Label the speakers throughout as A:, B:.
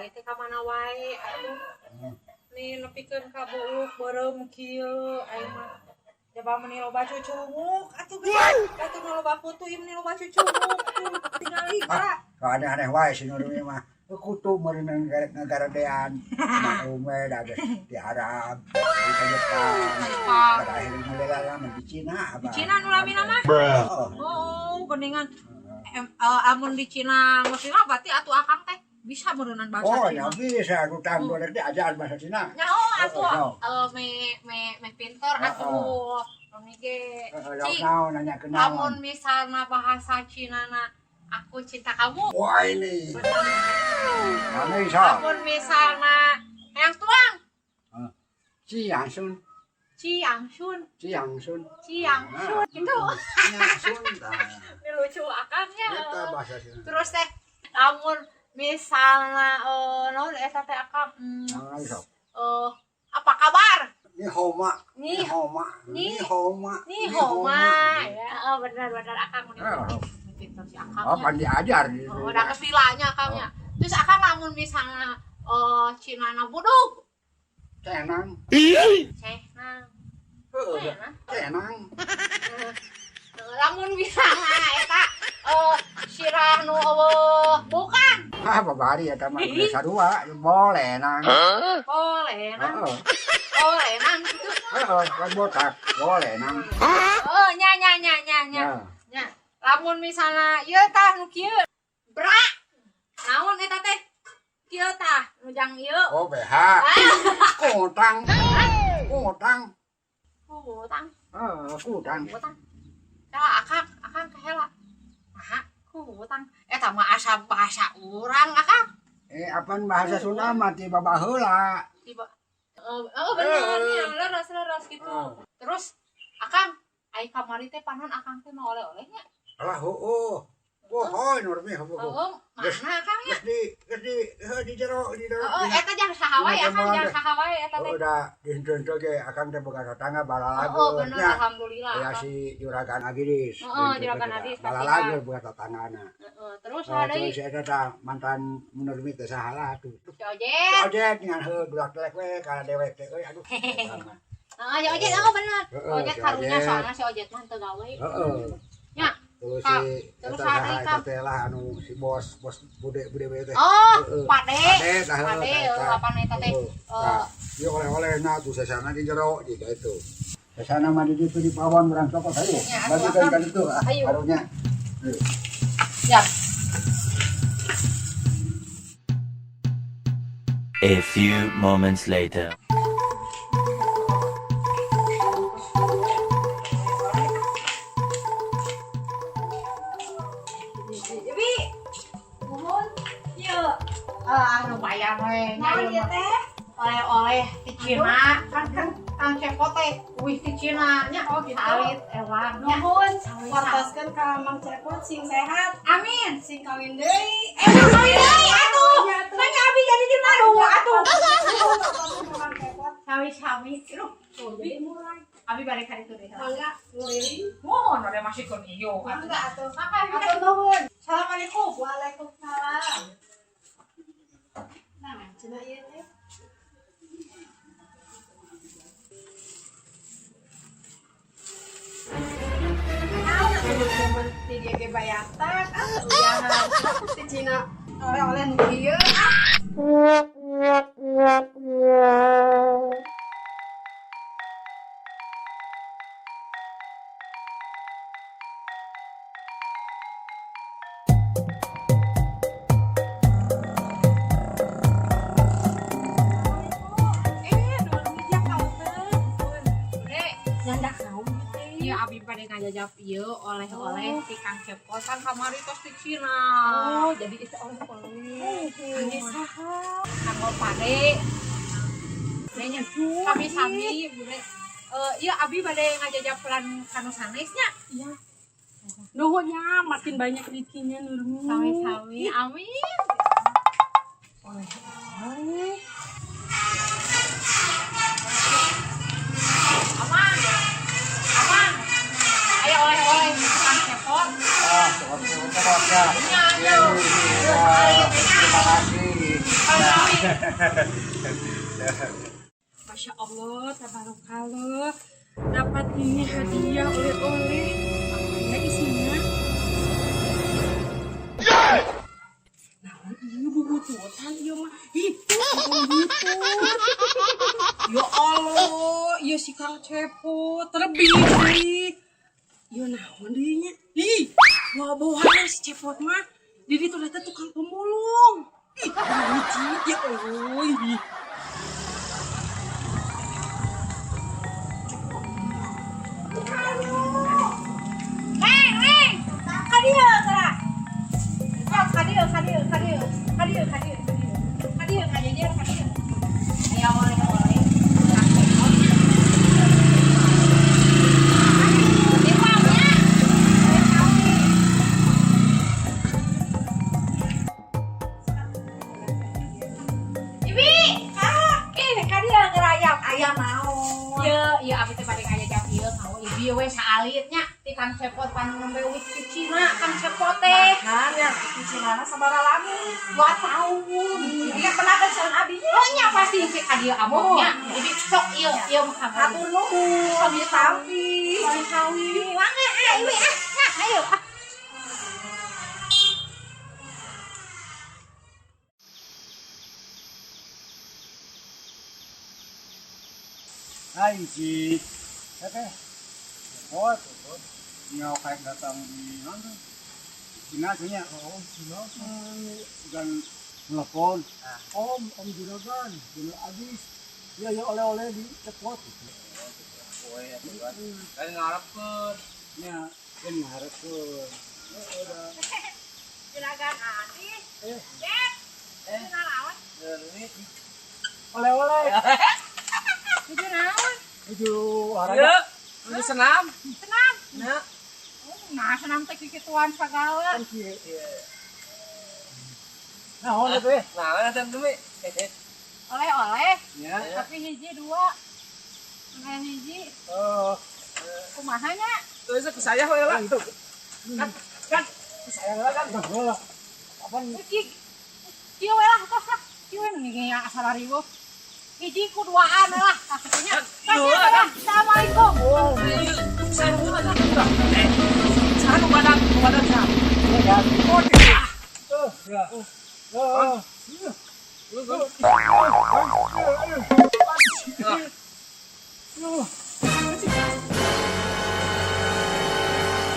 A: Alit teh ka mana wae atuh. Nih nepikeun ka buuk beureum kieu aing mah. Jaba meuni loba cucunguk atuh geus. Atuh nu loba kutu ieu meuni loba cucunguk. Tingali geura.
B: Ka aneh-aneh wae si Nurmi mah. Kutu meureun ngagaredean. Maklum we da geus di Arab, di Jepang. Pada akhirnya mulai lama di Cina
A: Di Cina nu lamina mah. Oh, geningan. Amun di Cina ngerti mah berarti atuh akang teh bisa meureunan bahasa
B: oh,
A: Cina.
B: Oh, bisa utang boleh diajar bahasa Cina.
A: Nya oh atuh me me me pinter atuh. Nami ge.
B: Cing,
A: lamun misalna bahasa Cina na aku cinta kamu.
B: Wah ini. Mana bisa?
A: Lamun misalna hayang tuang.
B: Ci Yang Sun.
A: Ci Yang Sun.
B: Ci Yang Sun.
A: Ci Yang Sun. Gitu.
B: Ci Yang Sun.
A: Ini lucu akangnya.
B: Eta bahasa Cina.
A: Terus teh lamun misalna naon eta teh akang apa kabar?
B: Ni hao ma. Ni hao ma. Ni hao ma.
A: Ni hao ma. Ya, benar-benar akang ini. Pinter si akangnya.
B: Oh, kan diajar.
A: Oh, udah kesilanya akangnya. Terus akang lamun misalna Cina na buduk.
B: Cenang.
A: Cenang.
B: Heeh. Cenang.
A: Lamun misalna eta sirah nu eueuh bukan.
B: Ah, babari eta mah geus sarua, bolenang.
A: Bolenang. Bolenang gitu.
B: Heeh, kan botak, bolenang.
A: Oh, nya nya nya nya nya. Nya. Lamun misalna ieu tah nu kieu. Bra. Naon eta teh? Kieu tah nu jang ieu.
B: Oh, BH. Kutang. Kutang.
A: Kutang.
B: Heeh, kutang.
A: Kutang. Salah akang, akang kahela. Naha, kutang. Eta mah asa bahasa urang akang.
B: Apaan bahasa Sunda mah ti babaheula.
A: Tiba. Oh bener nya, leres-leres gitu. Terus akang ai kamari teh panon akang teh mau oleh-olehnya.
B: Alah heueuh. Wah, Nurmi heueuh.
A: Heueuh, mana akang nya?
B: Geus di jero, di jero.
A: Heeh, eta jang saha wae akang, jang saha wae eta teh.
B: Oh, udah dihenteu ge akang teh boga tetangga balalageun.
A: Oh, bener alhamdulillah.
B: Ya si Juragan Agidis.
A: Heeh, Juragan Agidis.
B: Balalageun boga tetanggana.
A: Heeh, terus saha deui?
B: Terus eta tah mantan Nurmi teh saha lah atuh.
A: Si Ojet.
B: Si Ojet ngan heueuh dulak-delek we kana dewek teh euy aduh.
A: Heeh, si Ojet oh bener. Ojet karunya soalna si Ojet mah teu gawe.
B: Heeh.
A: Nya.
B: Terus si eta teh lah anu si bos bos bude bude teh.
A: Oh, Pade.
B: Pade
A: kapan eta teh?
B: Ieu oleh-olehna tuh sasana di jero jiga itu. Sasana mah di ditu di pawon urang cokot hayu. Bagikan ka ditu karunya.
A: Ya.
C: A few moments later.
A: Lumayan we nya oleh-oleh di Cina kan kan Kang Cepot teh wih di Cina nya.
D: Oh gitu.
A: Alit ewang nya.
D: Nuhun, wartoskeun ka Mang Cepot sing sehat.
A: Amin.
D: Sing kawin deui.
A: Kawin deui atuh. Nanya abi jadi di madu atuh. Sami-sami. Aduh, abi balik hari itu deh.
D: Mangga nguriling.
A: Mohon ada masih kon iyo.
D: Mangga atuh.
A: Mangga
D: nuhun.
A: Assalamualaikum.
D: Waalaikumsalam. Nah, cenah ieu teh. Naon atuh mun di dieu ge bayatak atuh uyahan di Cina oleh-oleh nu ieu.
A: Ngajajap ieu oleh-oleh ti Kang Cepot kan kamari tos di Cina.
D: Oh, jadi itu oleh-oleh.
A: Kangge saha? Kanggo pade. Nya sami-sami bude. Ieu abi bade ngajajap lan kanu sanes nya.
D: Iya. Nuhun nya, makin banyak rezekinya Nurmi.
A: Sami-sami. Amin.
D: Oleh-oleh.
A: Aman. Aman. Ayo oleh-oleh Kang Cepot.
B: Ah, cokot-cokot ya.
A: Nya,
B: Terima kasih.
A: Masya Allah, tabarakallah. Dapat ini hadiah oleh-oleh. Apa ya isinya? Nah, iya bubututan ieu mah. Ih, bubutut. Ya Allah, iya si Kang Cepot terlebih sih. Iya naon deui nya? Ih, buah-buahan si Cepot mah. Di ditu teh tukang pemulung. Ih, hiji ya Allah, ih. Neng, neng, kadieu tara. Oh, kadieu, kadieu, kadieu, kadieu, kadieu, kadieu, kadieu, kadieu, kadieu. Aya oleh-oleh. Kang Cepot. Dipamnya. Ibi, ah, eh, kadieu ngerayap ayam naon.
E: Ye, ieu abi teh bade ngajajab ieu ka ibi we saalit nya ti Kang Cepot pan nembe wis ti Cina Kang Cepot teh.
A: Kan ya, di Cina sabaraha lami?
E: 2 tahun.
A: Iya pernah kan sareng abi nya.
E: Oh nya pasti si ka dieu aboknya. Ibi sok ieu ieu mah kamari.
A: Hatur nuhun,
E: Sami
A: tampi.
E: Sami-sami. Mangga ah ibi ah. Nah, ayo ah.
B: Hai si Teteh. Cepot, cepot. Nyawa kayak datang di mana? Cina sih. Oh, Cina. Dan telepon. Om, Om Juragan, Juragan Abis. Iya, ya oleh-oleh di Cepot.
F: Kan ngarepkeun.
B: Ya, kan ngarepkeun. Udah.
A: Juragan Adis. Jack. Naon?
B: Oleh-oleh.
A: Nuju naon?
B: Nuju olahraga.
F: Ya, nuju senam.
A: Senam.
F: Ya.
A: Oh, nah senam teh kikituan sagala.
B: Kan kieu. Nah, oh, teh.
F: Nah, teh demi.
A: Oleh-oleh.
B: Ya.
A: Tapi hiji dua. Nah, hiji.
B: Oh,
A: Kumaha nya?
F: Tuh ke saya we lah.
B: itu.
F: Kan, kan ke saya lah kan.
B: Nah, lah. Apaan?
A: Ki kieu we lah tos lah. Kieu we nu nya asal riweuh. Hiji ku duaan we lah kasihnya.
F: Dua kan.
A: Assalamualaikum.
B: Oh,
F: Saya dulu lah. Eh, saya nu badan, nu badan saya.
B: ya. Oh, ya. Oh.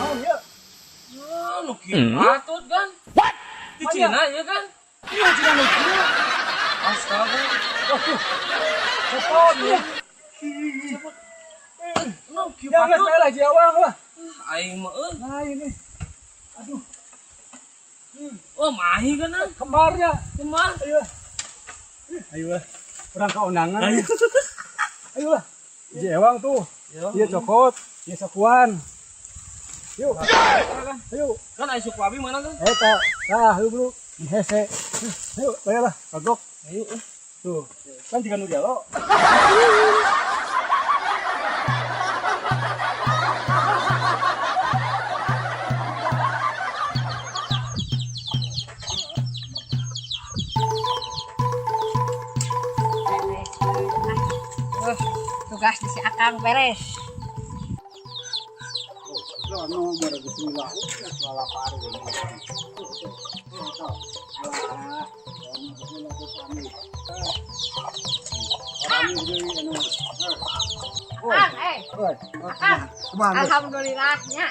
B: Oh, ya.
F: Ah, nu kieu patut kan? What? Di Cina ya kan? Iya, Cina nu kieu. Astaga.
B: Waduh. Cepot ya.
F: Cepot. Nu kieu
B: Jangan
F: patut.
B: saya lah jawang lah.
F: Aing mah euy.
B: Nah ini. Aduh,
F: Oh, mahi kan ah.
B: kembarnya.
F: Kembar.
B: Ayo. Ayo lah. Orang keundangan.
F: Ayo.
B: Ayo lah. Jewang tuh. Iya cokot, iya sakuan. Yuk. Ayo.
F: Kan aing suku abi mana kan?
B: Eh tak. Tah, ayo bro. Hese. Ayo, ayo lah. Kagok.
F: Ayo. eh.
B: Tuh. Kan jika nu gelo.
E: Tugas di si Akang beres.
B: No, baru bismillah. Alah,
E: Akang, eh. Akang. Alhamdulillahnya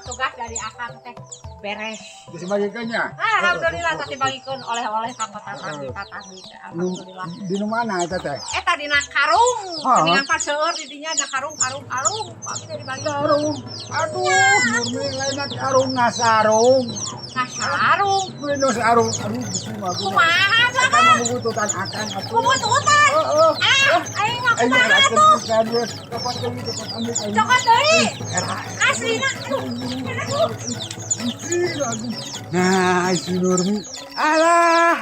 E: tugas dari Akang teh beres.
B: Disebagikannya.
E: Alhamdulillah tadi bagikeun oleh-oleh ka tatanggi tatanggi teh alhamdulillah.
B: Di mana eta teh?
E: Eta dina karung,
B: Ah.
E: geningan paseur di dinya ada karung karung karung. Abi dari bagi
B: Karung. Aduh, murni lain karung ngasarung.
E: Ngasarung.
B: Minus arung. Aduh, gitu mah.
E: Kumaha tuh
B: Eta
E: Akang?
B: mah bututan akan atuh.
E: Kubututan.
B: Heeh.
E: Ah, aing mah
B: Aing
E: kumaha
B: ngerakeun
E: tuh?
B: pisan we. Kapan deui cokot ambil aing.
E: Cokot deui.
B: Era.
E: Aslina. Aduh, aduh.
B: Nah, si Nurmi. Alah.